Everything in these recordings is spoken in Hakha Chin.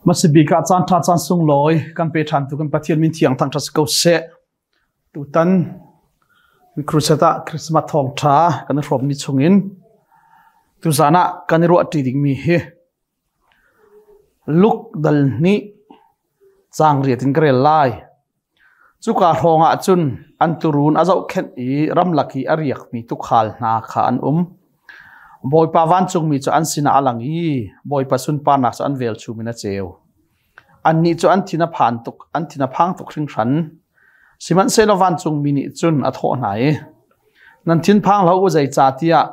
Masibik ah caan ṭha caan sunglawi kan pe ṭhan tu kan Pathian min thiang thangṭhat si ko seh. Tutan crusade ah Christmas thawngṭha kan i hrawmmi chungin tuzan ah kan i ruahṭi dingmi hi Luke dal hnih caang riat in ka rel lai. Cuka hrawng ah cun an turuun a zohkhenh i ramlak i a riakmi tuukhal hna kha an um. Bawipa vancungmi cu an sinah a lang i Bawipa sunparnak cu an velchum in a ceu. Annih cu an thin a phan tuk, an thin a phang tuk hringhran. Sihmanhsehlaw vancungmi nih cun a thawh hna i, Nan thinphang hlah u, zeicahtiah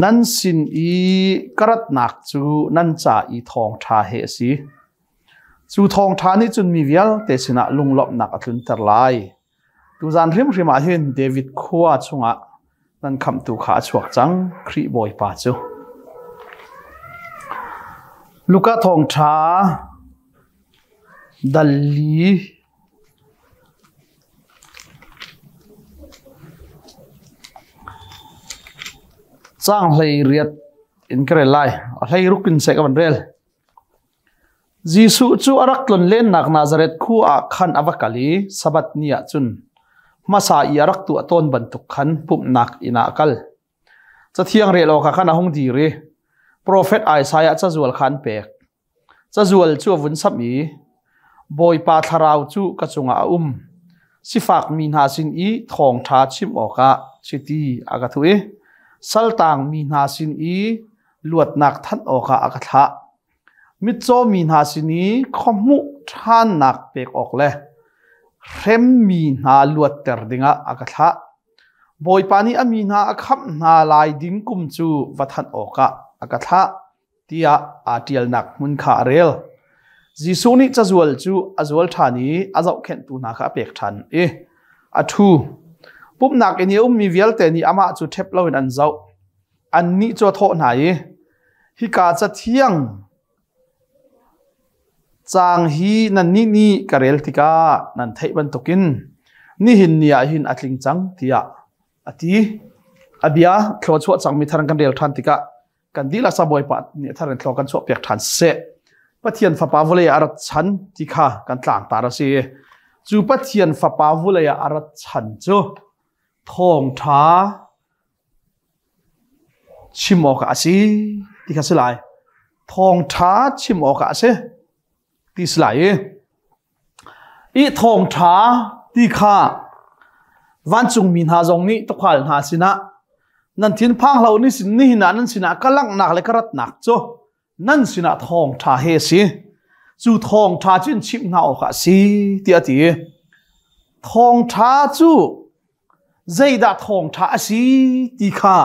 Nan sin i ka ratnak cu nan ca i thawngṭha he a si. Cu thawngṭha nih cun mi vialte sinah lunglawmhnak a tlunter lai. Tuzan hrimhrim ah hin David khua chungah nan khamhtu kha a chuak cang, Khrih Bawipa cu. Luka thawngṭha dal li Caang 18 in ka rel lai. A 16 in seh ka van rel. Jesuh cu a rak tlonlennak Nazareth khua ah khan a va kal i Sabbath ni ah cun hmasa i a rak tuah tawn bantuk khan pumhnak inn ah a kal. Cathiang rel awkah khan a hung dir i profet Isaiah cazual kha an pek. Cazual cu a vun samh i, Bawipa thlarau cu ka cungah a um. Sifakmi hna sin i thawngṭha chim awkah chiti a ka thuh i saltangmi hna sin i luatnak thanh awkah a ka thlah. Mitcaw mi hna sin i khuahmuh ṭhannak pek awk le hremmi hna luatter dingah a ka thlah. Bawipa nih a mi hna a khamh hna lai ding kum cu va thanh awkah a ka thlah. tiah aa ṭialnak hmun kha a rel. Jesuh nih cazual cu a zual ṭhan i a zohkhenhtu hna kha a pek ṭhan i a ṭhu. Pumhnak inn i a ummi vialte nih amah cu ṭhep loin an zoh. Annih cu a thawh hna i, Hika cathiang caang hi nannih nih ka rel tikah nan theih bantukin nihin ni ah hin a tling cang tiah a ti. A bia thluachuah cangmi thar kan rel ṭhan tikah kan dihlak sa Bawipa nih thar in thlaw kan chuah piak ṭhan seh. Pathian fapa vulei ah a rat chan ti kha kan tlangtar a si. Cu Pathian fapa vulei ah a rat chan cu thawngṭha chim awkah a si ti kha si lai. Thawngṭha chim awkah a si ti si lai i I thawngṭha ti kha vancungmi hna zong nih tuukhal hna sinah nan thinphang hlah u nihin ah nan sinah ka langhnak le ka ratnak cu nan sinah thawngṭha he a si. Cu thawngṭha cu in chimh hna awkah a si tiah a ti. Thawngṭha cu zeidah thawngṭha a si ti kha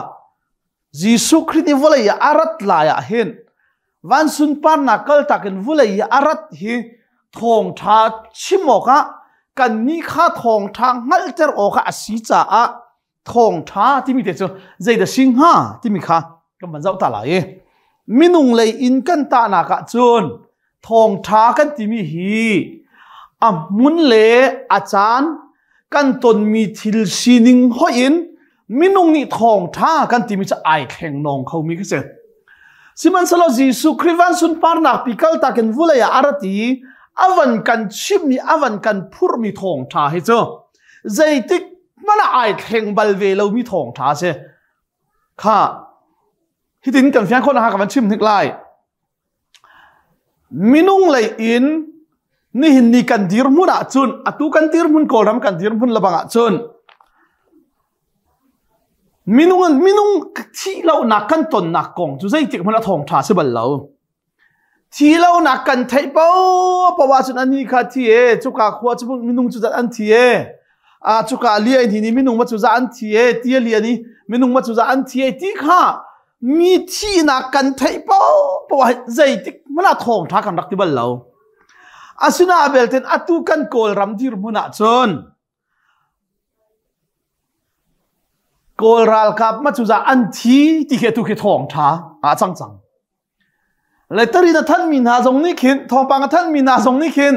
Jesuh Khrih nih vawlei ah a rat lai ah hin van sunparnak kaltak in vawlei i a rat hi thawngṭha chim awkah kannih kha thawngṭha hngalhter awkah a si caah thawngṭha timi te cu zeidah si hnga timi kha kan van zoh ta lai i minung lei in kan tahnak ah cun thawngṭha kan timi hi a hmun le a caan kan tonmi thil sining hoih in minung nih thawngṭha kan timi cu ai thleng nawng khomi khi si. Sihmanhsehlaw Jesuh Khrih van sunparnak pi kaltak in vulei ah a rat i a van kan chimmi a van kan phurhmi thawngṭha hi cu zeitik hmanh ah ai thleng bal ve lomi thawngṭha a si. Kha hitin kan fiang khawh nakhnga ka van chim hnik lai. Minung lei in nihin ni kan dirhmun ahcun atu kan dirhmun Kawlram kan dirhmun lebang ahcun minung minung thih lonak kan tonnak kong cu zeitik hmanh a thawngṭha si bal lo. Thi lonak kan theih paohpaoh ahcun ani kha thi e cuka khua cu minung cu zat an thi e a cuka lian hi ni minung ma cu za an thi e ti a lian i minung ma cu za an thi e ti kha mi thihnak kan theih paohpaoh zeitik hmanh ah thawngṭha kan rak ti bal lo. Asinain belten atu kan Kawlram dirhmun ahcun Kawl ralkap ma cu za an thi ti khi atu khi thawngṭha ah cang cang. Letter in a thanmi hna zong nih khin thawngpang a thanmi hna zong nih khin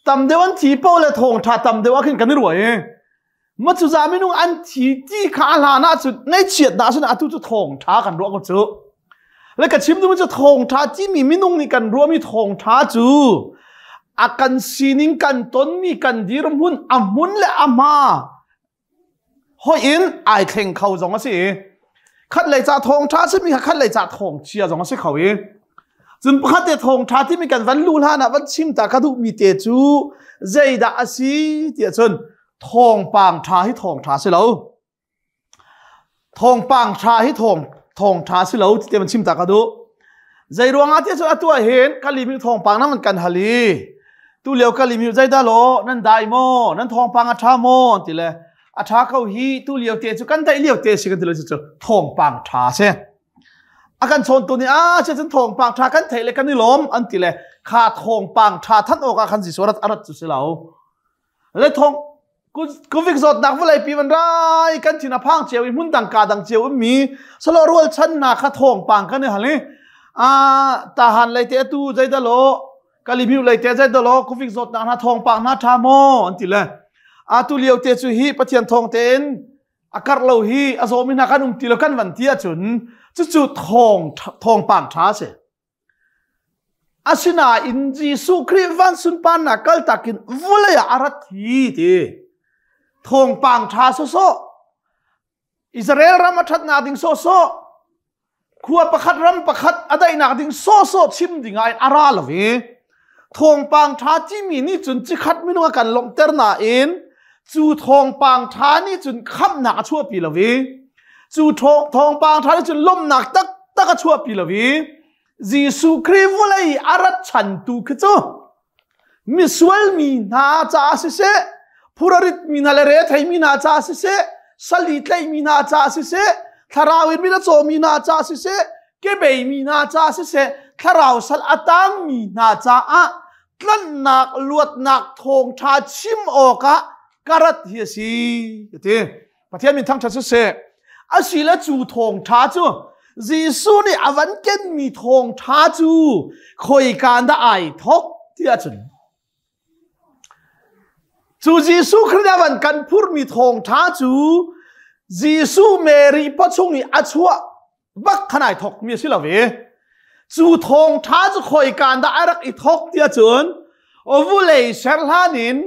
tam deuh an thi paoh le thawngṭha tam deuh ah khin kan i ruah i ma cu za minung an thi ti kha a hlan ah cun ngaihchiatnak cun atu cu thawngṭha kan ruah ko cu. Le ka chim duhmi cu thawngṭha timi minung nih kan ruahmi thawngṭha cu a kan sining kan tonmi kan dirhmun a hmun le a hma hoi in ai thleng kho zong a si i khat lei ca thawngṭha simi kha khat lei ca thawngchia zong a si kho i cun pakhat te thawngṭha timi kan van lu hlan ah van chim ta ka duhmi te cu zeidah a si tiah cun thawngpang ṭha hi thawngṭha si lo. Thawngpang ṭha hi thawng thawngṭha si lo ti van chim ta ka duh. Zei ruangah tiah cun atu ah hin Kalimi thawngpang nan kan hal i tu lio Kalimi zeidah law nan dai maw nan thawngpang a ṭha maw ti le a ṭha ko hi tu lio te cu kan daih lio te si kan ti lo cu thawngpang ṭha si. A kan chawntu nih a che cun thawngpang ṭha kan theih le kan i lawm an ti le kha thawngpang ṭha thanh awk ah khan Jesuh a rat cu si lo. Le thawng Covid zawtnak vawlei pi van rai kan thin a phang cio i hmun dang ka dang cio ummi salo rual chan na kha thawngpang kan i hal i a tahan lei te atu zeidalo kalimiu lei te zeidalo Covid zawtnak na thawngpang na tha maw an ti le a tu lio te cu hi Pathian thawng tein a karh lo hi a zawmi hna kan um ti lo kan van ti ahcun cucu thawng thawngpang tha si. Asinain Jesuh Khrih van sunparnak kaltak in vawlei ah a rat hi ti. Thawngpang ṭha sawsawh. Israel ram a ṭhatnak ding sawsawh. Khua pakhat ram pakhat a daihnak ding sawsawh chim ding ah a ra lo i thawngpang ṭha timi nih cun cikhat minung a kan lawmhter nain cu thawngpang ṭha nih cun khamhnak a chuahpi lo i cu thawngpang ṭha nih cun lawmhnak taktak a chuahpi lo i Jesuh Khrih vawlei a rat chantu khi cu misual mi hna caah siseh phurarit mi hna le rethei mi hna caah siseh sali tlaih mi hna caah siseh thlarau in min a caw mi hna caah siseh kebei mi hna caah siseh thlarau sal a tang mi hna caah tlanhnak luatnak thawngṭha chim awkah ka rat hi a si ti Pathian min thangṭhat siseh asile cu thawngṭha cu Jesuh nih a van kenmi thawngṭha cu khoika dah ai thok ti ahcun cu Jesuh Khrih a van kan phurmi thawngṭha cu Jesuh Mary pawchung i a chuah bak khan ai thok mi a si lo i cu thawngṭha cu khoika dah a rak i thok ti ahcun vulei ser hlan in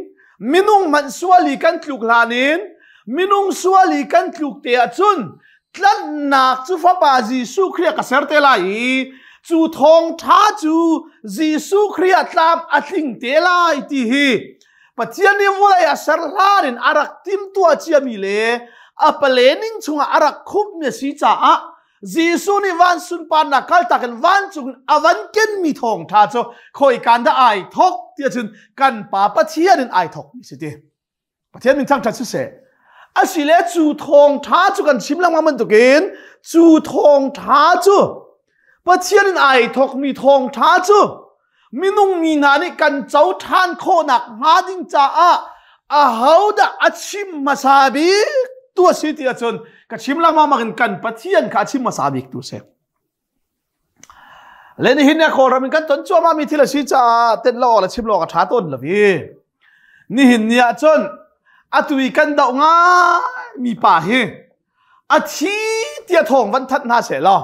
minung hmanh sual i kan tluk hlan in minung sual i kan tluk te ahcun tlanhnak cu fapa Jesuh Khrih ka ser te lai i cu thawngṭha cu Jesuh Khrih ah tlam a tling te lai ti hi Pathian nih vawlei a ser hlan in a rak timtuah ciami le a palening chungah a rak khumhmi a si caah Jesuh nih van sunparnak kaltak in vancung in a van kenmi thawngṭha cu khoikan dah ai thok ti ahcun kan Pa Pathian in ai thokmi si ti. Pathian min thangṭhat siseh. Asile cu thawngṭha cu kan chim lengmang bantukin cu thawngṭha cu Pathian in ai thokmi thawngṭha cu minung mi hna nih kan co ṭhan khawhnak hnga ding caah ahodah a chim hmasa bik tu a si ti ahcun ka chim lengmang in kan Pathian kha a chim hmasa bik tu a si. Le nihin ne Kawlram in kan ton cuahmah mi thil a si caah tenh lo awk le chim lo awk a ṭha tawn lo i nihin ni ah cun atu i kan doh ngai mi pa hi a thi tiah thawng van thanh hna seh law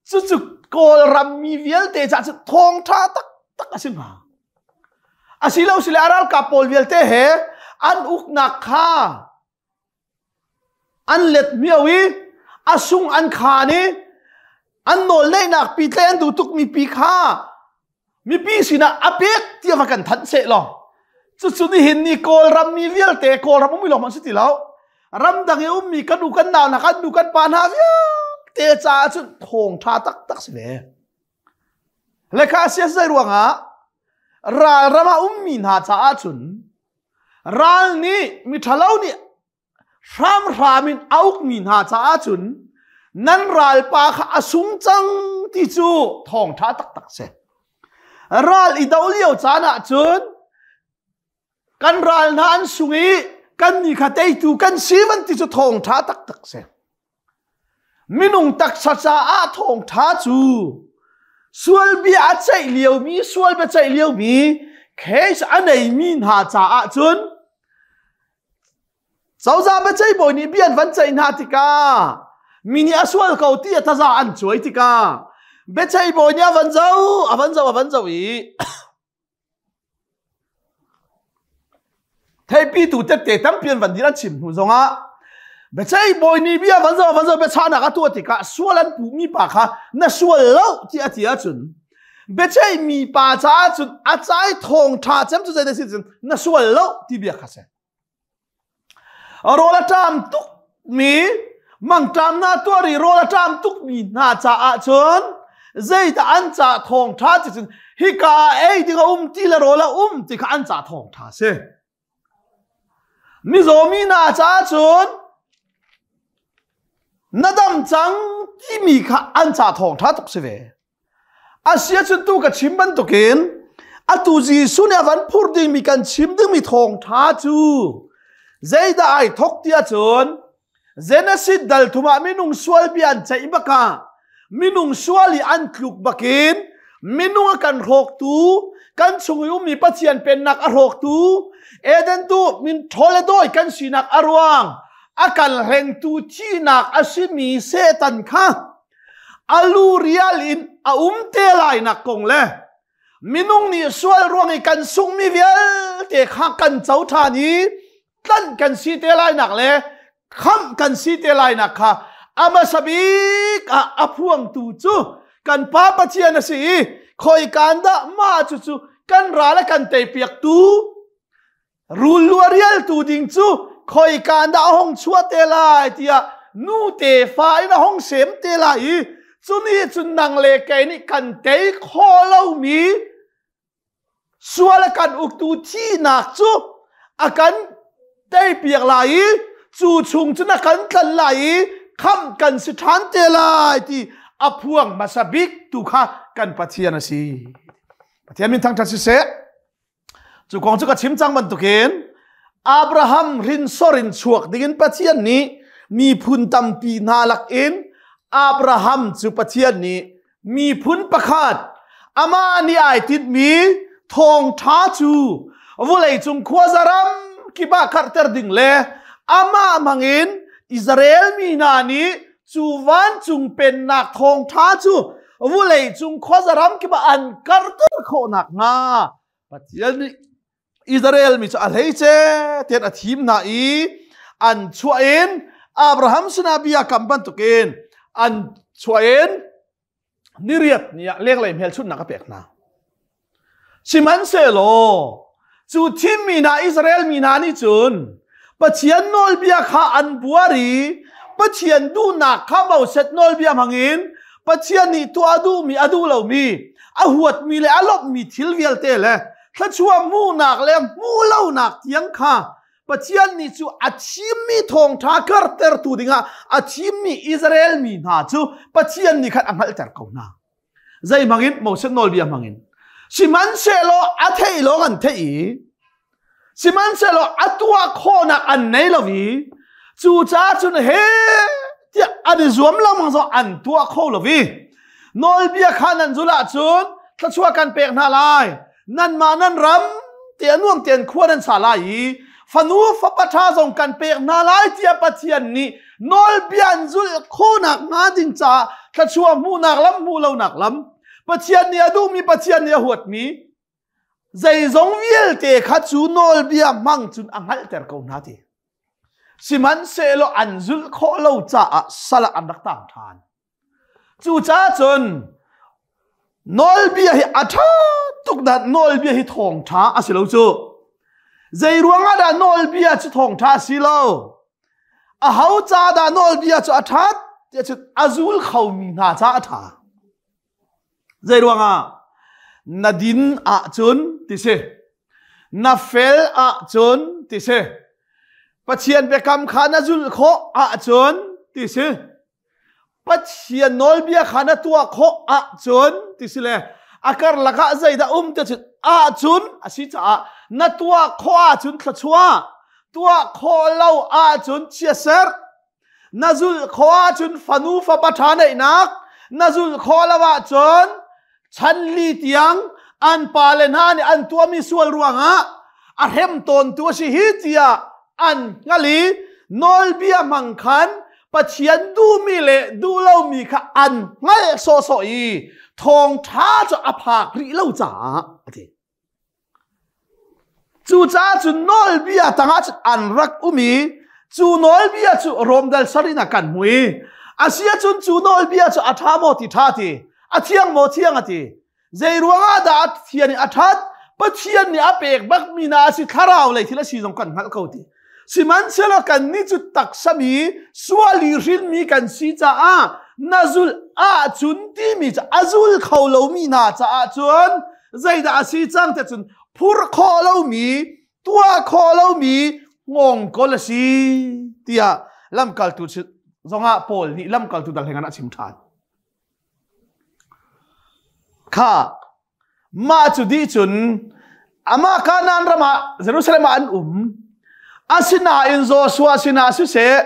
cucu Kawlram mi vialte caah cun thawng ṭha taktak a si hnga. Asilo sile a ralkap pawl vialte he an uknak kha an let mio i a sung an khaan i an nawl neihnak pi tle an duh tuk mi pi kha mipi sinah a pek tiah va kan thanh seh law cucu nihin ni Kawlram mi vialte Kawlram ummi lawng hmanh si ti lo ramdang i ummi kan u kan nau hna kan nu kan pa hna vialte caah cun thawngṭha taktak si ve le kha sia zei ruangah ralram ah ummi hna caah cun ral nih miṭhalo nih hramhram in a ukmi hna caah cun nan ralpa kha a sung cang ti cu thawngṭha taktak si. Ral i do lio caan ah cun kan ral hna an sung i kan nih kha teitu kan si van ti cu thawngṭha taktak si. Minung taksa caah thawngṭha cu sual bia a ceih liomi sual bia ceih liomi case a neimi hna caah cun Cozah biaceih bawi nih bia an van ceih hna tikah mi nih a sual ko ti a taza an cuai tikah Biaceih bawi nih a van zoh, a van zoh, a van zoh i theipi tu tette tampi an van dir an chim hnu zongah biaceih bawi nih bia van zoh van zoh biachahnak a tuah tikah sual an puhmi pa kha na sual lo ti a ti ahcun biaceih mi pa caah cun a cai thawng ṭha cem cu zei si cun na sual lo ti bia kha si. Rawl a ṭam tuk mi mangṭam hna tuar i rawl a ṭam tuk mi hna caah cun zeidah an ca thawngṭha ti cun hika ah ei ding a um ti le rawl a um ti kha an ca thawngṭha a si. Mizaw mi hna caah cun na dam cang timi kha an ca thawngṭha tuk si ve. Asiahcun tu ka chim bantukin atu Jesuh nih a van phur dingmi kan chim dingmi thawngṭha cu zeidah ai thawk ti ahcun Genesis dal thum ah minung sual bia an ceih bakah minung sual i an tluk bakin minung a kan hrawktu kan chung i ummi Pathian pennak a hrawktu Eden tu min ṭhawl le dawi kan sinak a ruang a kan hlengtu thihnak a simi Satan kha alu rial in a um te lai nak kong le minung nih sual ruang i kan sunghmi vialte kha kan co ṭhan i tlanh kan si te lai nak le khamh kan si te lai nak kha a hmasa bik ah a phuangtu cu kan Pa Pathian a si i khoi kan dah mah cu cu kan ral a kan teipiaktu Rul lu a rialtu ding cu khoika dah a hong chuah te lai tiah nu tefa in a hong sem te lai i cu nih cun nang le kei nih kan tei khawh lomi sual a kan uktu thihnak cu a kan teipiak lai i cu chung cun a kan tlan lai i khamh kan si ṭhan te lai ti a phuang hmasa bik tu kha kan Pathian a si. Pathian min thangṭhat siseh. Cu kong cu ka chim cang bantukin Abraham hrinsor in chuak dingin Pathian nih miphun tampi hna lakin Abraham cu Pathian nih miphun pakhat amah nih ai tinhmi thawngṭha cu vawleicung khuaza ram kip ah karhter ding le amah hmangin Israel mi hna nih cu vancung pennak thawngṭha cu vawleicung khuaza ram kip ah an karhter khawh nakhnga Pathian nih Israel mi cu a hleice tian a thim hna i an chuah in Abraham sinah bia kam bantukin an chuah in niriat ni ah lenglei hmelchunhnak a pek hna. Sihmanhsehlaw cu thimmi hna Israel mi hna nih cun Pathian nawlbia kha an buar i Pathian duhnak kha Moses nawlbia hmangin Pathian nih tuah a duhmi a duh lomi a huatmi le a lawmhmi thil vialte le thluachuah hmuhnak le hmuh lonak tiang kha Pathian nih cu a thimmi thawngṭha kartertu dingah a thimmi Israel mi hna cu Pathian nih khan a hngalhter ko hna. Zei hmangin Moses nawlbia hmangin. Sihmanhsehlaw a theih lawng an theih i sihmanhsehlaw a tuah khawhnak an nei lo i cucaah cun he tiah an i zuam lengmang zong an tuah kho lo i nawlbia kha nan zulh ahcun thluachuah kan pek hna lai nanmah nan ram te a nuam tein khua nan sa lai i fanu fapa ṭha zong kan pek hna lai tiah Pathian nih nawlbia an zulh khawhnak hnga ding caah thluachuah hmuhnak lam hmuh lonak lam Pathian nih a duhmi Pathian nih a huatmi zeizong vialte kha cu nawlbia hmang cun a hngalhter ko hna ti sihmanhsehlaw an zulh khawh lo caah sal ah an rak tang ṭhan Cucaah cun nawlbia hi a ṭha tuk dah nawlbia hi thawngṭha a si lo cu. Zei ruangah dah nawlbia cu thawngṭha a si lo? Aho ca dah nawlbia cu a ṭhat? Tiah cun a zul khomi hna ca a ṭha. Zei ruangah? Na din ahcun ti si. Na fel ahcun ti si. Pathian biakam kha na zulh khawh ahcun ti si. Pathian nawlbia kha na tuah khawh ahcun ti si le a karlak ah zeidah um ti cun ahcun a si caah na tuah khawh ahcun thluachuah tuah khawh lo ahcun chiaserh na zulh khawh ahcun fanu fapa ṭha neihnak na zulh khawh lo ahcun chan li tiang an pale hna nih an tuahmi sual ruangah a hrem tawntu a si hi tiah an hngal i nawlbia hmang khan. Pathian duhmi le duh lomi kha an hngalh sawhsawh i thawngṭha cu a phak rih lo caah a ti. Cucaah cun nawlbia tangah cun an rak um i cu nawlbia cu Rom dal sarih ah kan hmu i a si ahcun cu nawlbia cu a ṭha maw ti ṭha ti, a thiang maw thiang a ti. Zei ruangah dah a thian i a ṭhat? Pathian nih a pek bakmi na a si thlarau lei thil a si zong kan hngalh ko ti. Sihmanhsehlaw kannih cu taksa mi sual i hrinmi kan si caah na zulh ahcun timi cu a zul kho lomi hna caah cun zeidah a si cang te cun phurh khawh lomi tuah khawh lomi ngawngkawl a si tiah lamkaltu zongah Paul nih lamkaltu dal hleng ah a chim ṭhan. Kha mah cu dih cun amah Kanaan ram ah Jerusalem ah an um. Asinain Joshua sinah siseh,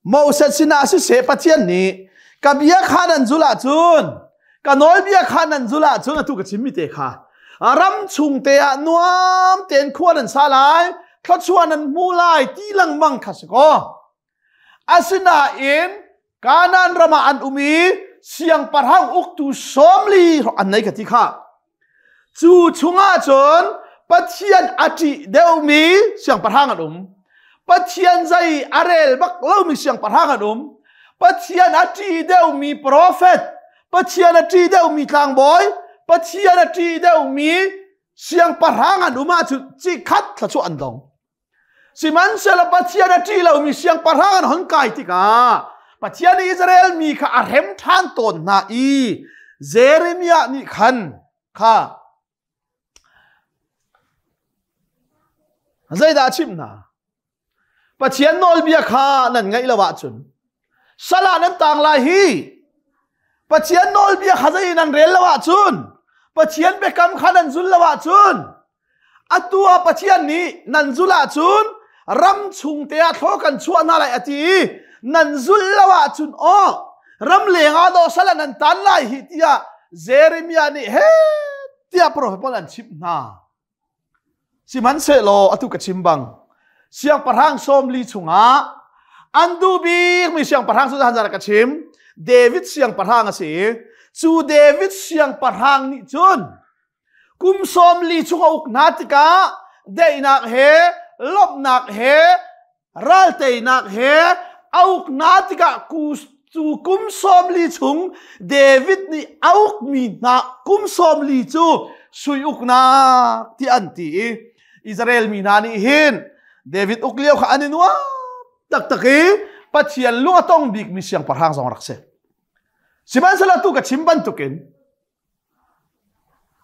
Moses sinah siseh Pathian nih ka bia kha nan zulh ahcun, ka nawlbia kha nan zulh ahcun atu ka chimmi te kha ram chung te ah nuam tein khua nan sa lai, thluachuah nan hmu lai ti lengmang kha si kaw. Asinain Kanaan ram ah an um i siangpahrang uktu 40 an nei ka ti kha. Cu chungah cun Pathian a ṭih deuhmi siangpahrang an um. Pathian zei a rel bak lomi siangpahrang an um. Pathian a ṭih deuhmi profet, Pathian a ṭih deuhmi tlangbawi, Pathian a ṭih deuhmi siangpahrang an um ahcun cikhat thluachuah an dong. Sihmanhsehlaw Pathian a ṭih lomi siangpahrang an hon kai tikah Pathian nih Israel mi kha a hrem ṭhan tawn hna i Jeremiah nih khan kha zeidah a chimh hna? Pathian nawlbia kha nan ngaih lo ahcun sal ah nan tang lai hi. Pathian nawlbia kha zei nan rel lo ahcun Pathian biakam kha nan zul lo ahcun Atu ah Pathian nih nan zulh ahcun ram chung te ah thlaw kan chuah hna lai a ti i nan zulh lo ahcun aw ram leng ah dawh sal ah nan tan lai hi tiah Jeremiah nih he tiah profet pawl an chimh hna. Sihmanhsehlaw atu ka chim bang siangpahrang 40 chungah an duh bikmi siangpahrang cu zan ka chim David siangpahrang a si i cu David siangpahrang nih cun Kum 40 chung a uk hna tikah daihnak he lawmhnak he ralteinak he a uk hna tikah cu kum 40 chung David nih a ukmi hna kum 40 cu sui uknak ti an ti i Israel mi hna nih hin David uk lio kha an i nuam taktak i Pathian lung a tong bikmi siangpahrang zong rak si. Sihmanhsehlaw tu ka chim bantukin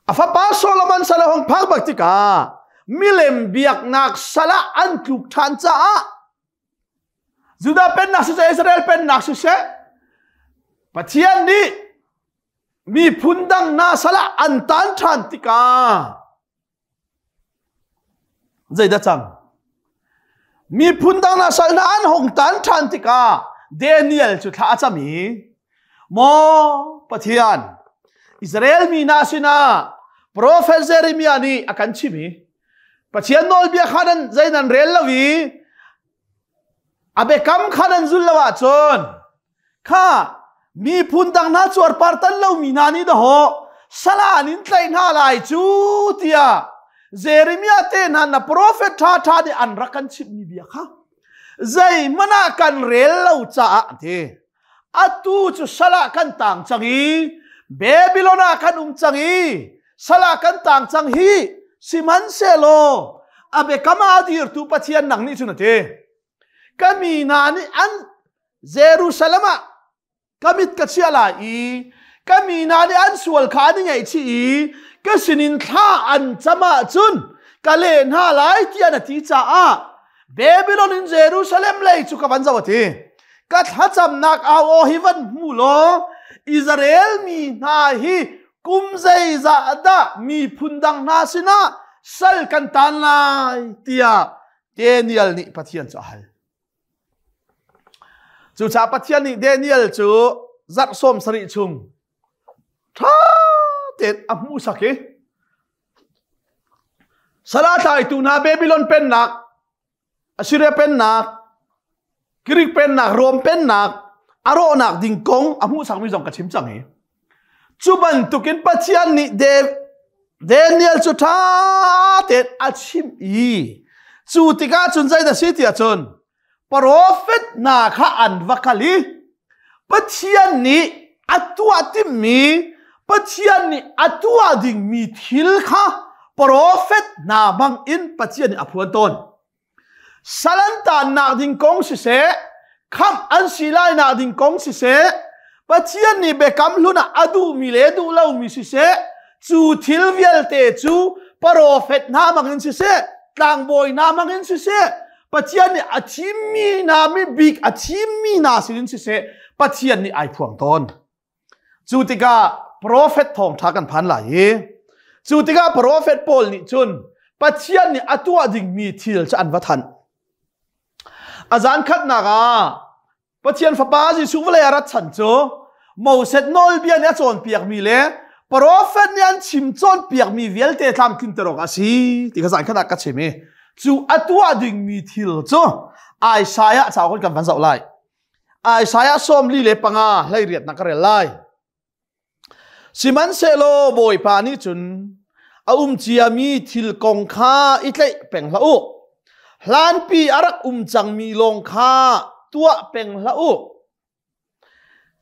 A fapa Solomon sal a hung phak bak tikah milem biaknak sal ah an tluk ṭhan caah Judah pennak siseh Israel pennak siseh Pathian nih miphun dang hna sal ah an tan ṭhan tikah Zeidah cang? Miphun dang hna sal hna an hung tan ṭhan tikah Daniel cu thla a cam i Maw Pathian, Israel mi hna sinah profet Jeremiah nih a kan chim i Pathian nawlbia kha nan zei nan rel lo i a biakam kha nan zul lo ahcun Kha miphun dang hna cuarpar tan lomi hna nih dahawh sala an in tlaih hna lai cu tiah Jeremiah te hna na profet ṭhaṭha nih an rak kan chimhmi bia kha zeihmanh ah kan rel lo caah an ti. Atu cu sal ah kan tang cang i Babylon ah kan um cang i sal ah kan tang cang hi sihmanhsehlaw a biakam ah a dirtu Pathian nang nih cun a ti. Ka mi hna nih an Jerusalem ah ka mit ka chiah lai i ka mi hna nih an sual kha an i ngaihchih i ka sinin thla an cam ahcun ka leh hna lai tiah na ti caah Babylon in Jerusalem lei cu ka van zoh a ti. Ka thlacamnak au aw hi van hmu law Israel mi hna hi kum zeizah dah miphun dang hna sinah sal kan tan lai tiah Daniel nih Pathian cu a hal. Cucaah Pathian nih Daniel cu zarh 70 chung ṭha tein a hmuhsak i sala tlaitu hna Babylon pennak, Assyria pennak, Greek pennak, Rom pennak a rawhnak ding kong a hmuhsakmi zong ka chim cang hi. Cu bantukin Pathian nih Daniel cu ṭha tein a chimh i cu tikah cun zeidah si tiah cun profet hna kha an va kal i Pathian nih a tuah timhmi Pathian nih a tuah dingmi thil kha profet hna hmang in Pathian nih a phuan tawn. Sal an taannak ding kong siseh, khamh an si lainak ding kong siseh, Pathian nih biakam hlun ah a duhmi le duh lomi siseh, cu thil vialte cu profet hna hmangin siseh, tlangbawi hna hmangin siseh, Pathian nih a thimmi hna mi bik a thimmi hna sinin siseh, Pathian nih ai phuang tawn. Cu tikah profet thawngṭha kan phan lai i cu tikah profet pawl nih cun Pathian nih a tuah dingmi thil cu an va thanh. A zan khatnak ah Pathian Fapa Jesuh vawlei a rat chan cu Moses nawlbia nih a cawnpiakmi le profet nih an chim cawnpiakmi vialte tlamtlinter awk a si ti kha zan khat ah ka chim i cu a tuah dingmi thil cu Isaiah cauk in kan van zoh lai. Isaiah 45 18 na ka rel lai. Sihmanhsehlaw Bawipa nih cun a um ciami thil kong kha i tlaih peng hlah u. Hlanpi a rak um cangmi lawng kha tuah peng hlah u.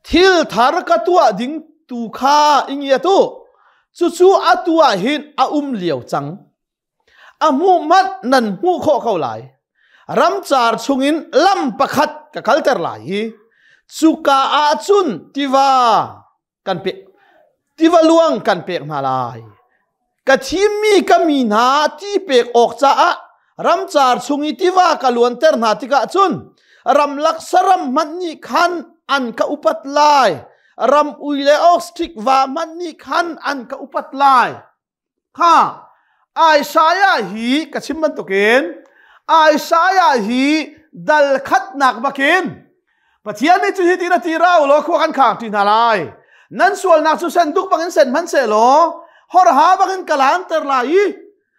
Thil thar ka tuah ding tu kha i ngiat u. Cucu atu ah hin a um lio cang. A hmuh hmanh nan hmuh khawh ko lai. Ramcar chungin lam pakhat ka kalter lai i cuka ah cun tiva kan pek tiva luang kan pek hna lai. Ka thimmi ka mi hna ti pek awk caah ramcar chung i tiva ka luanter hna tikah cun ramlak saram hmanh nih khan an ka upat lai. Ram ui le ostrich va hmanh nih khan an ka upat lai. Kha Isaiah hi ka chim bantukin Isaiah hi dal khatnak bakin Pathian nih cu hi tin a ti ra law khua kan khang ṭi hna lai. Nan sualnak cu sen duk bangin sen hmanh seh law horha bangin ka lanter lai i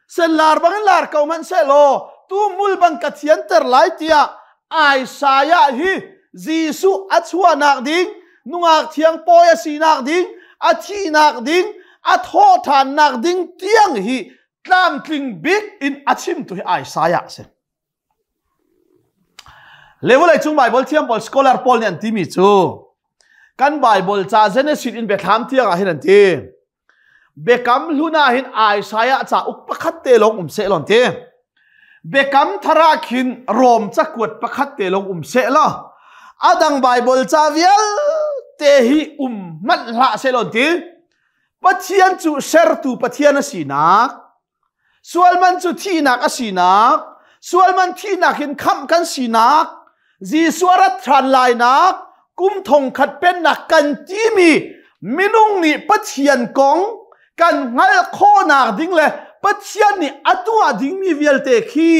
senlar bangin lar ko hmanh seh law tumul bang ka thianter lai tiah Isaiah hi Jesuh a chuahnak ding nungak thiang pawi a sinak ding a thihnak ding a thawhṭhannak ding tiang hi tlamtling bik in a chimtu hi Isaiah a si. Le vawlei cung Bible thiam pawl scholar pawl nih an timi cu kan Bible ca Genesis in biathlam tiang ah hin an ti. Biakam hlun ah hin Isaiah cauk pakhat te lawng um seh law ti. Biakam thar ah khin Rom cakuat pakhat te lawng um seh law a dang Bible ca vialte hi um hmanh hlah seh law ti. Pathian cu sertu Pathian a sinak, Sualman cu thihnak a sinak, sualman thihnak in khamh kan sinak, Jesuh a rat ṭhan lainak, kum thongkhat pennak kan timi minung nih Pathian kong kan hngalh khawhnak ding le Pathian nih a tuah dingmi vialte khi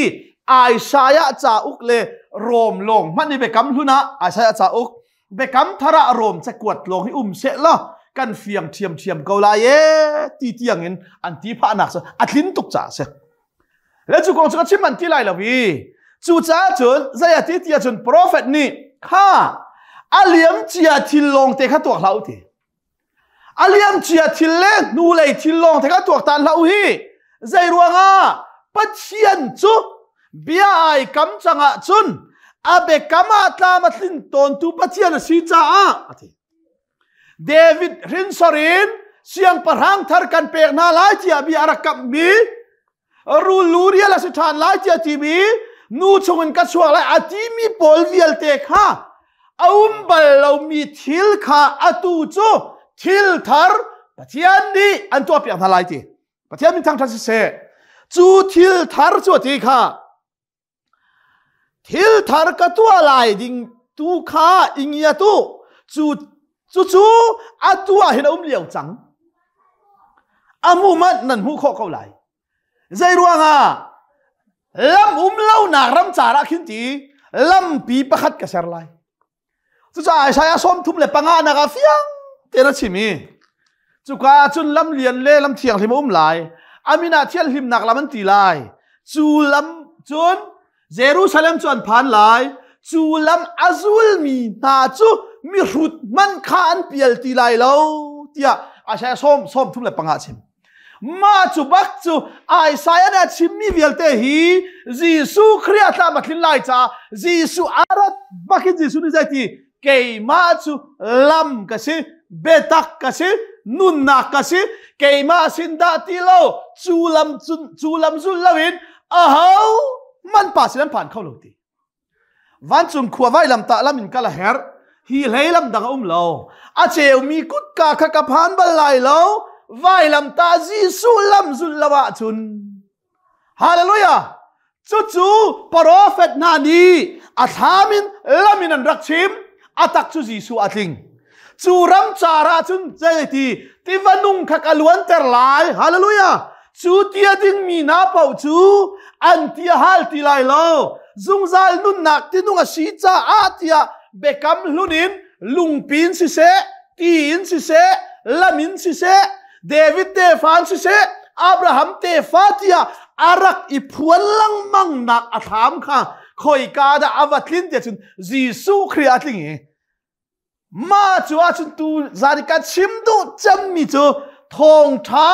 Isaiah cauk le Rom lawng hmanh i biakam hlun ah Isaiah cauk biakam thar ah Rom cakuat lawng hi um seh law kan fiang ṭhiamṭhiam ko lai e ti tiang in an ti phahnak cu a tlin tuk caah a si. Le cu kong cu ka chim an ti lai lo i cucaah cun zei a ti ti ahcun profet nih kha a liam cia thil lawng te kha tuak hlah u ti. A liamcia thil le hnulei thil lawng te kha tuaktan hlah u hi. Zei ruangah Pathian cu bia ai kam cangah cun a biakam ah tlam a tlin tawntu Pathian a si caah a ti. David hrinsor in siangpahrang thar kan pek hna lai tiah bia a rak kamhmi rul lu rial a si ṭhan lai tiah timi nu chungin ka chuak lai a timi pawl vialte kha a um bal lomi thil kha atu cu thil thar Pathian nih an tuahpiak hna lai ti Pathian min thangṭhat siseh cu thil thar cu a ti kha Thil thar ka tuah lai ding tu kha i ngiat u. Cu cucu atu ah hin a um lio cang. A hmu manh nan hmuh khawh ko lai. Zei ruangah lam um lonak ram car ah khin ti lampi pakhat ka ser lai. Cucaah Isaiah 35 nak ah fiang tein a chim i cuka ah cun lam lian le lam thianghlim a um lai. A min ah thianhlimnak lam an ti lai. Cu lam cun Jerusalem cu an phan lai. Cu lam a zulmi hna cu mihrut hmanh kha an pial ti lai lo tiah Isaiah 35 chim. Mah cu bak cu Isaiah nih a chimmi vialte hi Jesuh Khrih a tlam a tlin lai caah Jesuh a rat bakin Jesuh nih zeiti keimah cu lam ka si, biatak ka si, nunnak ka si, keimah sin dah ti lo, cu lam cu lam zul loin aho man pa sin an phan kho lo ti. Vancung khua vailam tah lam in kal a herh. Hi hlei lam dang a um lo. A ceumi kutka kha ka phan bal lai lo. Vailam tah Jesuh lam zulh lo ahcun. Hallelujah! Cucu profet hna nih a thlam in lam in an rak chim. A tak cu Jesuh a tling. Cu ram car ah cun zeiti tiva nung kha ka luanter lai. Hallelujah! Cu tia dingmi hna paoh cu an ti a hal ti lai lo. Zungzal nunnak tinung a si caah tiah biakam hlun in lungpi in siseh, ti in siseh, lam in siseh, David tefa in siseh, Abraham tefa tiah a rak i phuan lengmang nak a thlam kha khoika dah a va tlin tiah cun Jesuh Khrih a tling i Mah cu ahcun tu zan i ka chim duh cemmi cu thawngṭha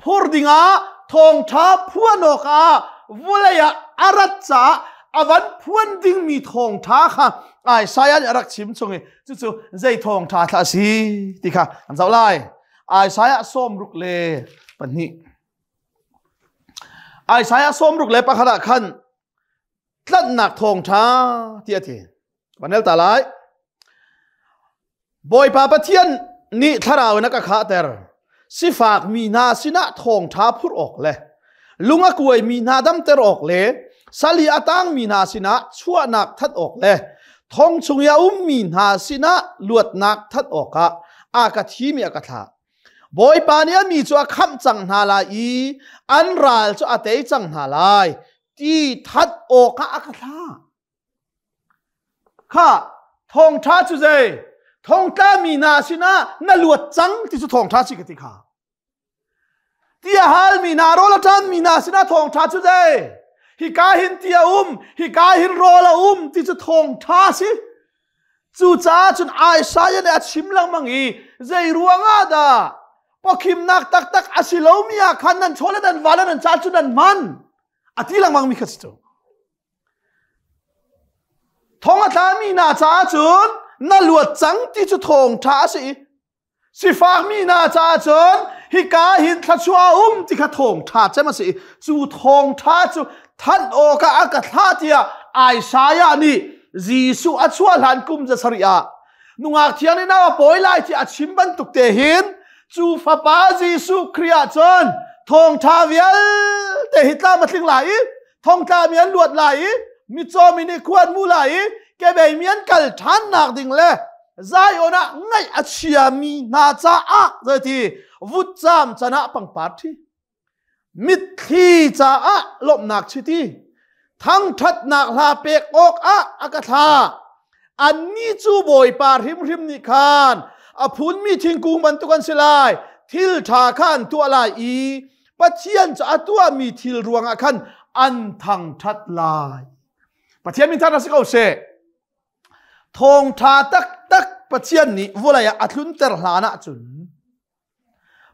phur dingah thawngṭha phuan awkah vulei ah a rat caah a van phuan dingmi thawngṭha kha Isaiah nih a rak chim chung i cucu zei thawngṭha thla a si ti kha kan zoh lai. Isaiah 62. Isaiah 61 ah khan tlanhnak thawngṭha ti a ti. Vanel ta lai. Bawipa Pathian nih thlarau in a ka khahter. Sifak mi hna sinah thawngṭha phurh awk le lung a kuai mi hna damter awk le sali a tang mi hna sinah chuahnak that awk le thong chung i a ummi hna sinah luatnak that awkah a ka thim i a ka thlah. Bawipa nih a mi cu a khamh cang hna lai i an ral cu a tei cang hna lai ti that awkah a ka thlah. Kha thawngṭha cu zei? Thongtla mi hna sinah na luat cang ti cu thawngṭha si ka ti kha. Ti a hal mi hna rawl a ṭan mi hna sinah thawngṭha cu zei? Hika hin ti a um, hika hin rawl a um ti cu thawngṭha si. Cucaah cun Isaiah nih a chim lengmang i zei ruangah dah pawkhimnak taktak a si lomi ah khan nan chaw le nan va le nan ca cu nan hman a ti lengmang mi kha si cu. Thong a tlami hna caah cun na luat cang ti cu thawngṭha a si i sifakmi hna caah cun hika hin thluachuah a um ti kha thawngṭha cem a si i cu thawngṭha cu thanh awkah a ka thlah tiah Isaiah nih Jesuh a chuah hlan kum 700 ah nungak thiang nih nau a pawi lai ti a chim bantuk te hin cu fapa Jesuh Khrih ah cun thawngṭha vialte hi tlam a tling lai i thongtla mi an luat lai i mitcaw mi nih khua an hmu lai i kebei mi an kal ṭhan nak ding le Zion ah ngaih a chiami hna caah zeiti vutcam can ah pangpar ṭhi mitthli caah lawmhnak chiti thangṭhatnak hla pek awk ah a ka thlah annih cu Bawipa hrimhrim nih khan a phunmi thingkung bantuk an si lai thil ṭha kha an tuah lai i Pathian cu a tuahmi thil ruangah khan an thangṭhat lai. Pathian min thangṭhat si ko seh. Thawngṭha taktak Pathian nih vawlei ah a tlunter hlan ahcun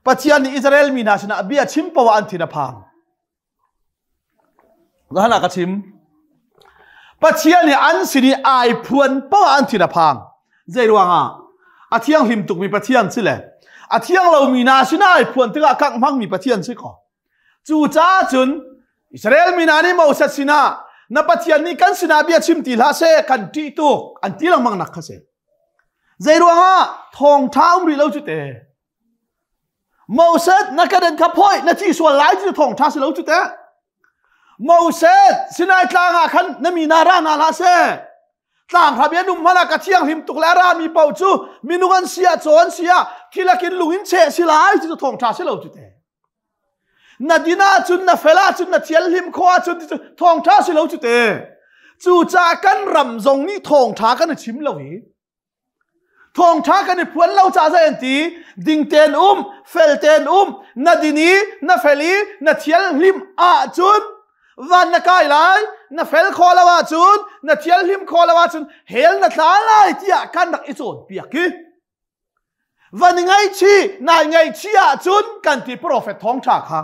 Pathian nih Israel mi hna sinah bia chim poah an thin a phang. Zahan ah ka chim. Pathian nih an sin i ai phuan poah an thin a phang. Zei ruangah? A thianghlim tukmi Pathian si le a thiang lomi hna sinah ai phuan tikah kangh hmangmi Pathian si ko. Cucaah cun Israel mi hna nih Moses sinah na Pathian nih kan sinah bia chim ti hlah seh kan ṭih tuk an ti lengmang nak kha si. Zei ruangah thawngṭha um rih lo cu te. Moses na ka den kha phoi na thi sual lai ti thawng tha si lo cu te. Moses Sinai tlang ah khan na mi na ra na hlah seh. Tlang hram in um hmana ka thianghlim tuk le ra mi paoh cu minung an sia caw an sia thilakin lung in cheh si lai ti thawng tha si lo cu te. Na din ahcun na fel ahcun na thianhlim kho ahcun ti cu thawng tha si lo cu te. Cucaah kan ram zong nih thawng tha kan i chim lo hi. Thawngṭha kan i phuan lo caah zei an ti? Ding tein um, fel tein um, na din i, na fel i, na thianghlim ahcun Van na kai lai, na fel khawh lo ahcun, na thialhlim khawh lo ahcun hell na tla lai tiah kan rak i cawnpiak hi. Van i ngaihchih, nai ngaihchih ahcun kan ti profet thawngṭha kha.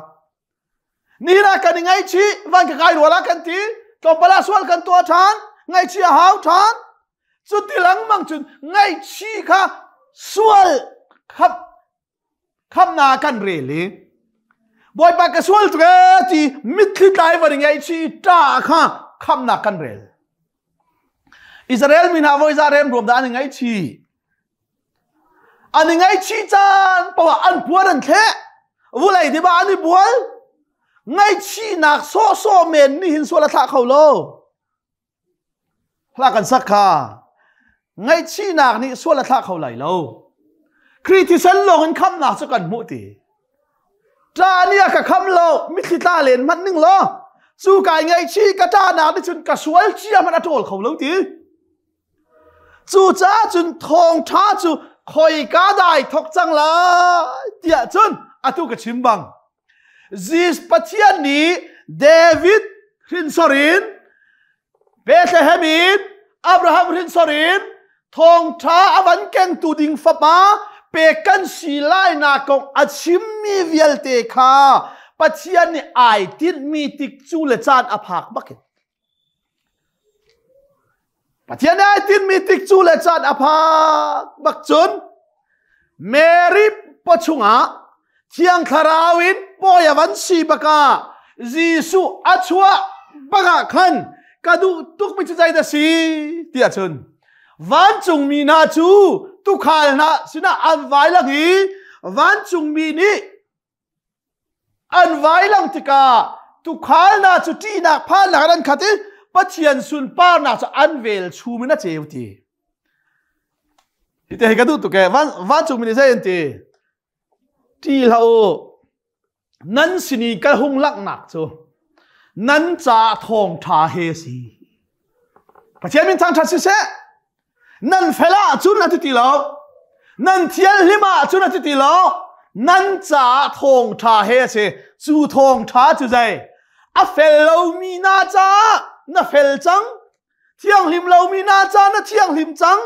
Nihin ah kan i ngaihchih, van ka kai rua la kan ti, tlawmpal ah sual kan tuah ṭhan, ngaihchih a hau ṭhan. Cuti lengmang cun ngaihchih kha sual khap khamna kan rel i Bawipa ka sual tuk ee ti mitthli tlai van i ngaihchih ṭa kha khamnak kan rel. Israel mi hna voi za rem ruam dah an i ngaihchih. An i ngaihchih caan poah an puan an thleh. Vulei dip ah an i bual. Ngaihchihnak sawhsawh men nih hin sual a thlah kho lo. Hla kan sak kha. Ngaihchihnak nih sual a thlah kho lai lo. Khrih thisen lawng in khamnak cu kan hmuh ti. Ṭa nih a ka kham lo, mitthli tla len hmanh ning law, cu kai ngaihchih ka ṭahnak nih cun ka sual cia hmanh a ṭawl kho lo ti. Cucaah cun thawngṭha cu khoika dai thawk cang lai tiah cun atu ka chim bang. Zis Pathian nih David hrinsor in Bethlehem in Abraham hrinsor in thawngṭha a van kengtu ding fapa pek kan si lainak kong a chimmi vialte kha Pathian nih ai tinhmi tik cu le caan a phak bakin Pathian nih ai tinhmi tik cu le caan a phak bak cun Mary pawchungah Thiang Thlarau in pawi a van si bakah Jesuh a chuah bakah khan ka duh tukmi cu zeidah si tiah cun vancungmi hna cu tuukhal hna sinah an vai lang i vancungmi nih An vailang tikah tuukhal hna cu ṭihnak phannak in an khat i Pathian sunparnak cu an velchum in a ceu ti. Hi te hi ka duh tuk ee. Vancungmi nih zei an ti? Ṭih hlah u. Nan sin i ka hung langhnak cu nan caah thawngṭha he a si. Pathian min thangṭhat siseh. Nan fel ahcun a ti ti lo. Nan thianhlim ahcun a ti ti lo. Nan caah thawngṭha he a si. Cu thawngṭha cu zei? A fel lomi na caah na fel cang. Thianghlim lomi na caah na thianghlim cang.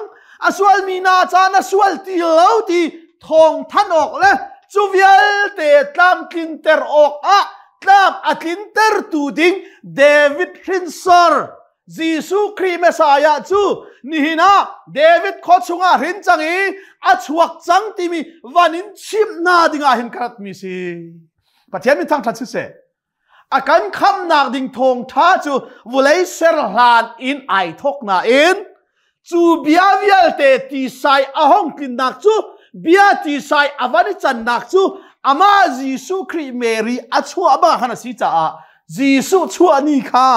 A sualmi na caah na sual ti lo ti thawngthanh awk le cu vialte tlamtlinter awkah tlam a tlintertu ding David hrinsor Jesuh Khrih Messiah cu nihin ah David khua chungah hrin cang i a chuak cang timi van in chimh hna dingah hin ka ratmi si. Pathian min thangṭhat siseh. A kan khamnak ding thawngṭha cu vulei ser hlan in ai thawk nain cu bia vialte tisai a hong tlinnak cu bia tisai a van i cannak cu amah Jesuh Khrih Mary a chuah bang khan a si caah Jesuh chuah ni kha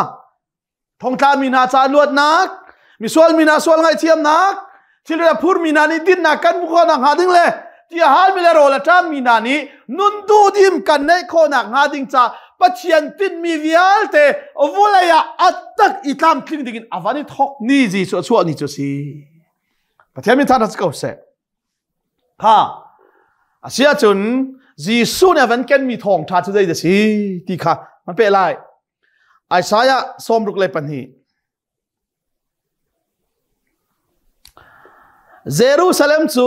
thongtla mi hna ca luatnak misual mi hna sual ngaihthiamnak thil a phur mi hna nih dinnak kan hmuh khawh nakhnga ding le ti a hal mi le rawl a ṭam mi hna nih nun duhdim kan neih khawh nakhnga ding ca Pathian tinhmi vialte vulei ah a tak i tlamtling ding in a van i thawk ni Jesuh a chuah ni cu si Pathian min thangṭhat si ko seh Kha asiahcun Jesuh nih a van kenmi thawngṭha cu zei dah si ti kha man peh lai. Isaiah 62. Jerusalem cu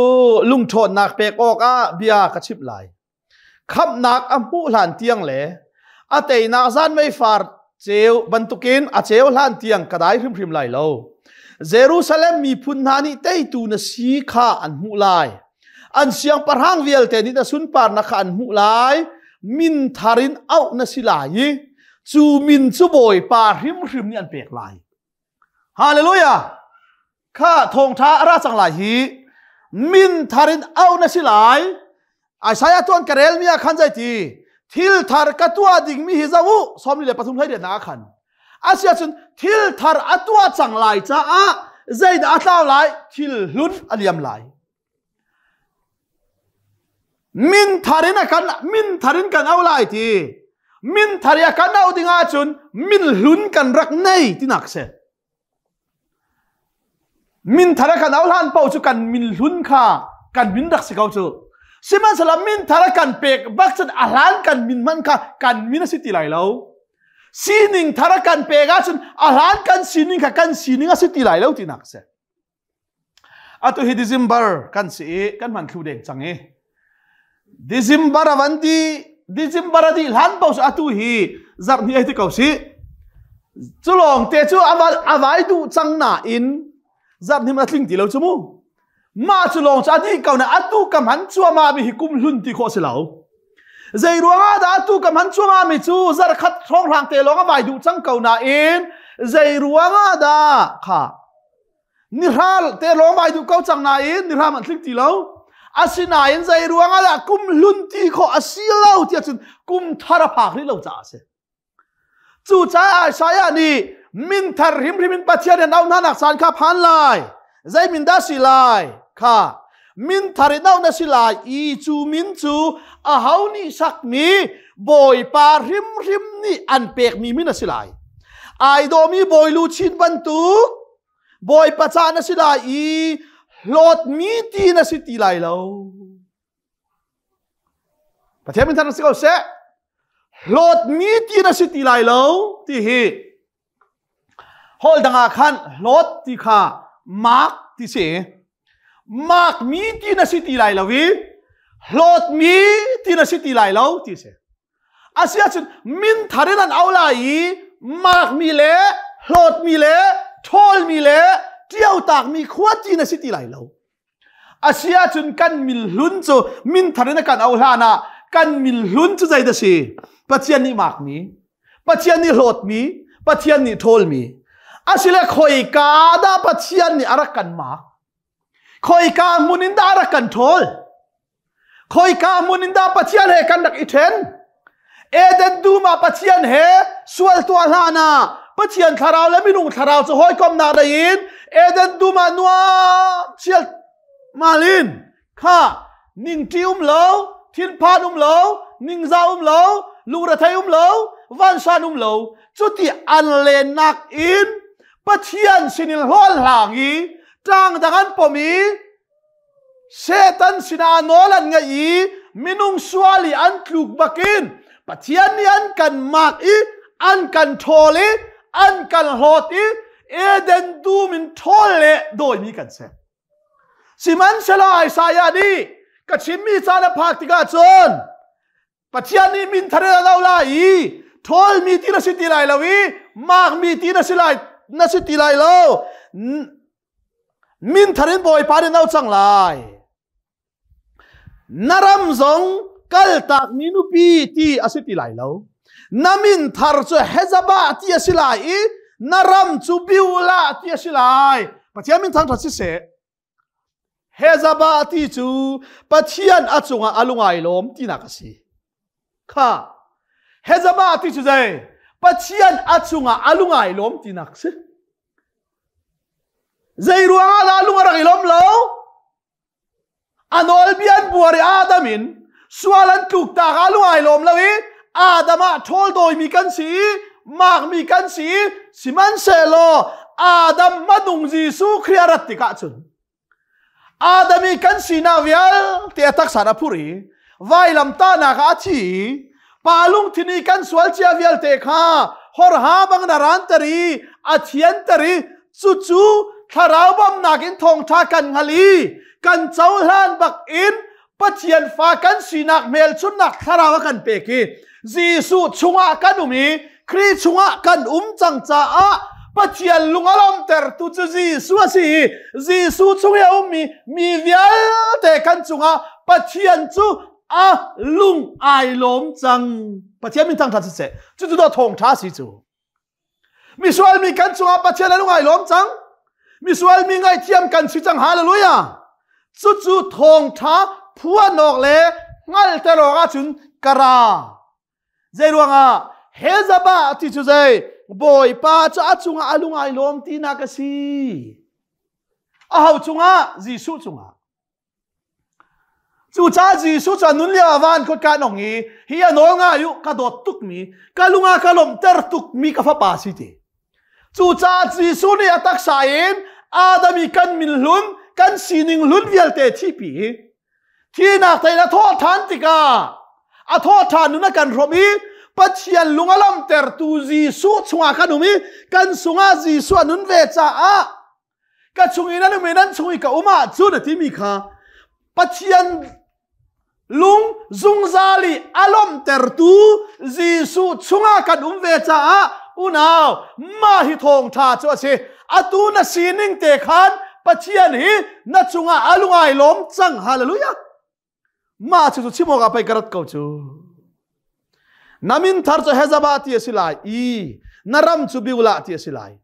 lungṭhawnnak pek awkah bia ka chimh lai. Khamhnak a hmuh hlan tiang le a teinak zanmei far ceu bantukin a ceu hlan tiang ka dai hrimhrim lai lo. Jerusalem miphun hna nih teitu na si kha an hmuh lai. An siangpahrang vialte nih na sunparnak kha an hmuh lai. Min thar in auh na si lai i cu min cu Bawipa hrimhrim nih an pek lai. Hallelujah! Kha thawngṭha a ra cang lai hi min thar in auh na si lai. Isaiah tuan ka rel mi ah khan zei ti thil thar ka tuah ding mi hi zoh u 43 hlei riat ah khan asiahcun thil thar a tuah cang lai caah zeidah a tlau lai thil hlun a liam lai min thar in a kan min thar in kan au lai ti min thar i a kan au ding ahcun min hlun kan rak nei tinak si Min thar a kan au hlan paoh cu kan min hlun kha kan min rak si ko cu. Sihmanhsehlaw min thar a kan pek bak cun a hlan kan min hmanh kha kan min a si ti lai lo. Sining thar a kan pek ahcun a hlan kan sining kha kan sining a si ti lai lo tinak a si. Atu hi December kan si i kan hman thlu deng cang i December a van ti December a dih hlan paoh atu hi zarh hnih ai ti ko si. Cu lawng te cu a vai duh cang nain zarh hnih a tling ti lo cu mu. Mah cu lawng cu a dih ko na atu ka hman cuahmah mi hi kum hlun ti khawh si lo. Zei ruangah dah atu ka hman cuahmah mi cu zarh khat hrawnghrang te lawng a vai duh cang ko nain zei ruangah dah kha nihra te lawng vai duh ko cang nain nihra man tling ti lo asinain zei ruangah dah kum hlun ti khawh a si lo tiah cun kum thar a phak rih lo caah a si cucaah Isaiah nih min thar hrimhrim in Pathian in auh hna nak caan kha phan lai zei min dah si lai kha min thar in auh na si lai i cu min cu aho nih sakmi Bawipa hrimhrim nih an pekmi min a si lai ai dawmi bawi luchin bantuk Bawipa ca na si lai i hlawtmi ti na si ti lai lo. Pathian min thar si ko seh. Hlawtmi ti na si ti lai lo ti hi hol dang ah khan hlawt ti kha mak ti si. Makmi ti na si ti lai lo i hlawtmi ti na si ti lai lo ti si. Asiahcun min thar in an au lai i makmi le hlawtmi le ṭhawlmi le ṭiotakmi khua ti na si ti lai lo. Asiahcun kan min hlun cu min thar in a kan au hlan ah kan min hlun cu zei dah si? Pathian nih makmi, Pathian nih hlawtmi, Pathian nih ṭhawlmi. Asile khoika dah Pathian nih a rak kan mak? Khoika hmun in dah a rak kan ṭhawl? Khoika hmun in dah Pathian he kan rak i ṭhen? Eden dum ah Pathian he sual tuah hlan ah Pathian thlarau le minung thlarau cu hawikomhnak nei in Eden dum ah nuam chial malin kha ningṭi um lo, thinphan um lo, ningzah um lo, lungrethei um lo, vansan um lo. Cuti an lennak in Pathian sinin hlawn hlang i ṭang dang an pom i Satan sinah nawl an ngeih i minung sual i an tluk bakin Pathian nih an kan mak i an kan ṭhawl i an kan hlawt i Eden dum in ṭhawl le dawimi kan si. Sihmanhsehlaw Isaiah nih ka chimmi caan a phak tikah cun Pathian nih min thar in a lo lai i ṭhawlmi ti na si ti lai lo i makmi ti na si lai na si ti lai lo min thar in Bawipa nih no cang lai na ram zong kaltakmi nupi ti a si ti lai lo na min thar cu Hezabah ti a si lai i na ram cu Beulah ti a si lai Pathian min thangṭhat siseh Hezabah ti cu Pathian a cungah a lungai lawm tinak a si. Kha Hezabah ti cu zei? Pathian a cungah a lungai lawm tinak si. Zei ruangah dah lung a rak i lawm lo? A nawlbia an buar i Adam in sual an tluk tak ah lungai lawm lo i Adam ah ṭhawl dawimi kan si i makmi kan si i sihmanhsehlaw Adam hmanung Jesuh Khrih a rat tikah cun Adam i kan sinak vialte a taksa a phur i vailamtahnak ah a thi i pa lungthin i kan sual cia vialte kha horha bang na ranter i a thianter i cucu thlarau bawmhnak in thawngṭha kan hngal i kan cohlan bak in Pathian fa kan sinak hmelchunnak thlarau a kan pek i Jesuh chungah kan um i Khrih chungah kan um cang caah Pathian lung a lawmtertu cu Jesuh a si i Jesuh chung i a ummi mi vialte kan cungah Pathian cu a lung ai lawm cang. Pathian min thangṭhat siseh. Cucu dawt thawngṭha si cu. Misual mi kan cungah Pathian a lungai lawm cang. Misual mi ngaihthiam kan si cang. Hallelujah. Cucu thawngtha phuan awk le hngalter awk ahcun ka ra. Zei ruangah Hezabah ti cu zei Bawipa cu a cungah a lungai lawm tinak a si. Aho cungah? Jesuh cungah. Cucaah Jesuh cu a nun lio ah van khut nong i hi a nawl ngai u ka dawt tukmi ka lung ah ka lawmhter tukmi ka fapa si ti. Cucaah Jesuh nih a taksa in Adam i kan min hlun kan sining hlun vialte thipi i thinak tein a thawh ṭhan tikah a thawh ṭhan nun a kan hrawmh i Pathian lung a lawmtertu Jesuh chungah kan um i kan sungah Jesuh a nun ve caah ka chung i nan um i nan chung i ka um ahcun a timi kha Pathian lung zungzal i a lawmhtertu Jesuh chungah kan um ve caah unau mah hi thawngṭha cu a si. Atu na sining te khan Pathian hi na cungah a lungai lawm cang. Hallelujah. Mah cu chim awkah pei ka rat ko cu. Na min thar cu Hezabah ti a si lai i na ram cu Beulah ti a si lai.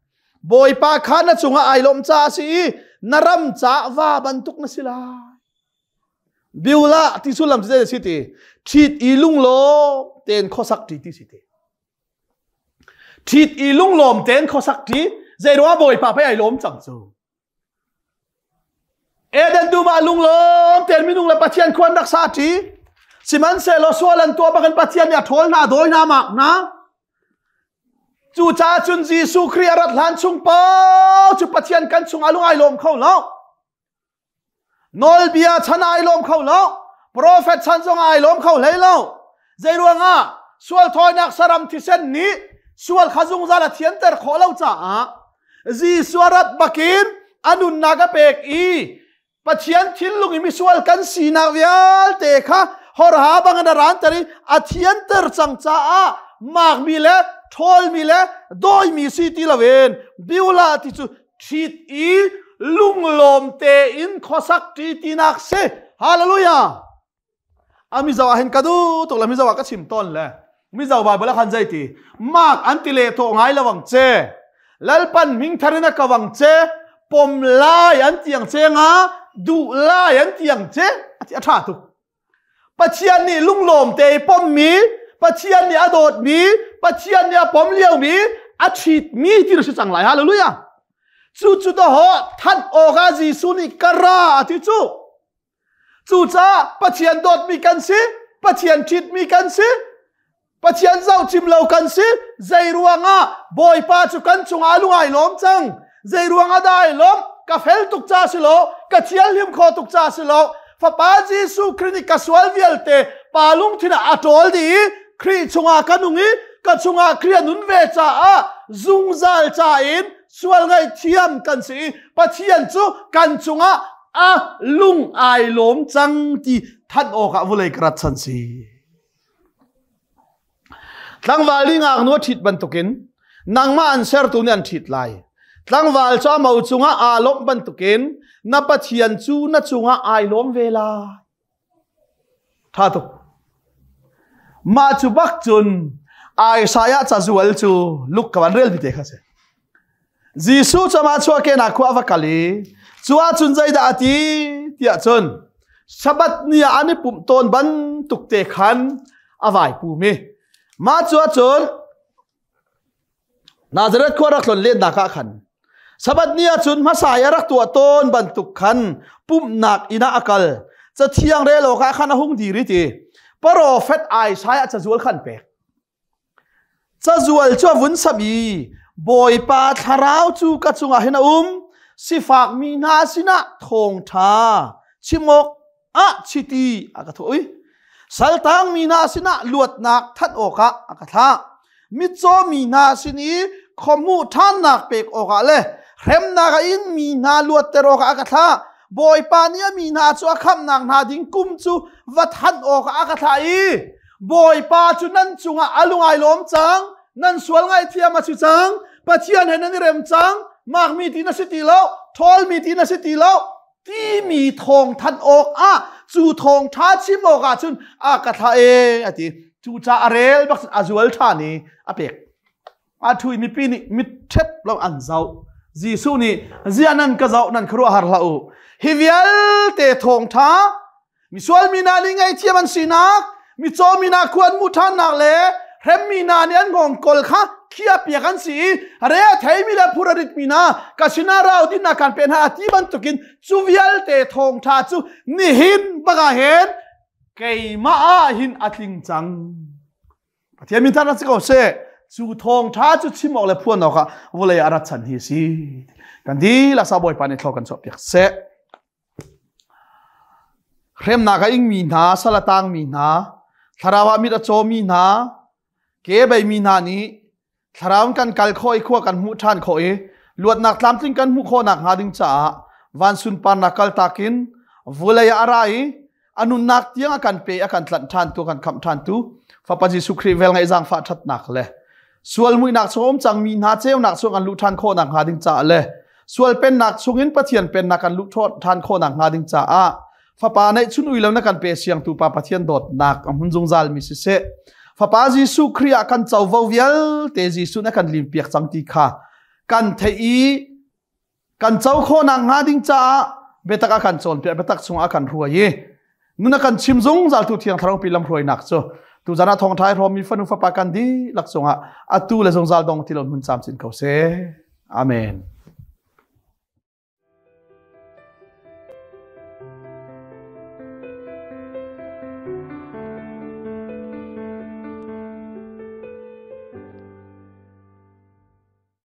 Bawipa kha na cungah ai lawm caah a si i na ram caah va bantuk na si lai. Beulah ti sullam cu zei a si ti? Ṭhit i lunglawm tein khuasak ṭi ti si ti. Ṭhit i lunglawm tein khuasak ṭi zeiruang Bawipa pei ai lawm cang cu. Eden dum ah lunglawm tein minung le Pathian khuan rak sa ṭi. Sihmanhsehlaw sual an tuah bakin Pathian nih a ṭhawl hna, dawi hna, mak hna. Cucaah cun Jesuh Khrih a rat hlan chung paoh cu Pathian kan chung a lung ai lawm kho lo. Nawlbia chan ai lawm kho lo. Profet chan zong ai lawm kho hlei lo. Zeiruangah sual thawinak saram thisen nih sual kha zungzal a thianter khawh lo caah Jesuh a rat bakin a nunnak a pek i Pathian thinlung i misual kan sinak vialte kha horha bangin a ranter i a thianter cang caah makmi le ṭhawlmi le dawimi si ti loin Beulah ti cu ṭhit i lunglawm tein khuasak ṭi tinak si. Hallelujah! A mizo ah hin ka duh tuk le mizo ah ka chim tawn le mizo Bible ah khan zei ti mark an ti le to ngai lo ang che lalpan ming tharin a kawang che pom lai an tiang che nga duh lai an tiang che a tha tuk Pathian nih lunglawm te pom mi Pathian nih a dawt mi Pathian nih a pom lio mi a ṭhit mi ti si cang lai hallelujah cu cu to ho than awka Jesuh nih ka ra ti cu Cucaah Pathian dawtmi kan si, Pathian ṭhitmi kan si, Pathian zohcim lo kan si. Zei ruangah Bawipa cu kan cungah lung ai lawm cang. Zei ruangah dah ai lawm? Ka fel tuk ca si lo, ka thianghlim kho tuk ca si lo. Fapa Jesuh Khrih nih ka sual vialte pa lungthin ah a ṭawl dih i Khrih chungah ka nung i ka chungah Khrih a nun ve caah zungzal ca in sual ngaihthiam kan si i Pathian cu kan cungah a lung ai lawm cang ti thanh awkah vulei ka rat chan si. Tlangval nih ngaknu a ṭhit bantukin nangmah an sertu nih an ṭhit lai. Tlangval cu a mo cungah aa lawmh bantukin na Pathian cu na cungah ai lawm ve lai. Ṭha tuk. Mah cu bak cun Isaiah cazual cu luk ka van rel mi te kha si. Jesuh cu amah chuahkehnak khua a va kal i cu ahcun zeidah a ti tiah cun Sabbath ni ah an i pumh tawn bantuk te khan a vai pum i mah cu ahcun Nazareth khua rak tlon lennak ah khan Sabbath ni ahcun hmasa i a rak tuah tawn bantuk khan pumhnak inn ah a kal. Cathiang rel awkah khan a hung dir i ti Profet Isaiah cazual khan pek. Cazual cu a vun samh i Bawipa thlarau cu ka cungah hin a um sifak mi hna sinah thawngṭha chim awk ah chiti a ka thawh i saltang mi hna sinah luatnak thanh awkah a ka thlah mitcaw mi hna sin i khuahmuh ṭhannak pek awkah le hremnak a in mi hna luatter awkah a ka thlah Bawipa nih a mi hna cu a khamhnak hna ding kum cu va thanh awkah a ka thlah i Bawipa cu nan cungah a lung ai lawm cang, nan sual ngaihthiam a si cang, Pathian he nan i rem cang, makmi ti na si ti lo, ṭhawlmi ti na si ti lo, timi thawng thanh awkah cu thawng ṭha chim awkah cun a ka thlah e a ti. Cucaah a rel bak a zual ṭhan i a pek. A ṭhu i mipi nih mit ṭhep lo an zoh. Jesuh nih ziah nan ka zoh nan khuaruahhar hlah u. Hi vialte thawngṭha misual mi hna nih ngaihthiam an sinak mitcaw mi hna khua an hmuh ṭhannak le hremmi hna nih an hngawngkawl kha khiahpiak an si i re a theimi le phur a ritmi hna ka sinah rau dinnak kan pe hna ti bantukin cu vialte thawngṭha cu nihin bak ah hin keimah ah hin a tling cang Pathian min thangṭhat si ko seh. Cu thawngṭha cu chim awk le phuan awkah vawlei ah a rat chan hi a si. Kan dihlak sa Bawipa nih thlaw kan chuahpiak seh. Hremnak a ingmi hna, sal a tangmi hna, thlarau ah mit a cawmi hna, Ke bei mi hna nih thlarau in kan kal khawh i khua kan hmuh ṭhan khawh i luatnak tlamtling kan hmuh khawh nakhnga ding caah van sunparnak kaltak in vulei ah a ra i a nunnak tiang a kan pe, a kan tlanh ṭhan tu, a kan khamh ṭhan tu Fapa Jesuh Khrih vel ngaih zaangfah ṭhatnak le sual muihnak chung um cangmi hna ceunak chung an luh ṭhan khawh nakhnga ding caah le sual pennak chungin Pathian pennak kan luh ṭhan khawh nakhnga ding caah Fapa neih chun ui lo na kan pe siangtu Pa Pathian dawtnak a hmun zungzal mi siseh, Fapa Jesuh Khrih ah kan covo vialte Jesuh na kan limpiak cang ti kha kan theih i kan co khawh nakhnga ding caah biatak a kan cawnpiak, biatak chungah a kan hruai i nun a kan chim zungzal tu Thiang Thlarau pi lam hruainak cu tuzan ah thawngṭha i hrawmmi fanu fapa kan dihlak cungah atu le zungzal dong ti lo hmun camcin ko seh. Amen.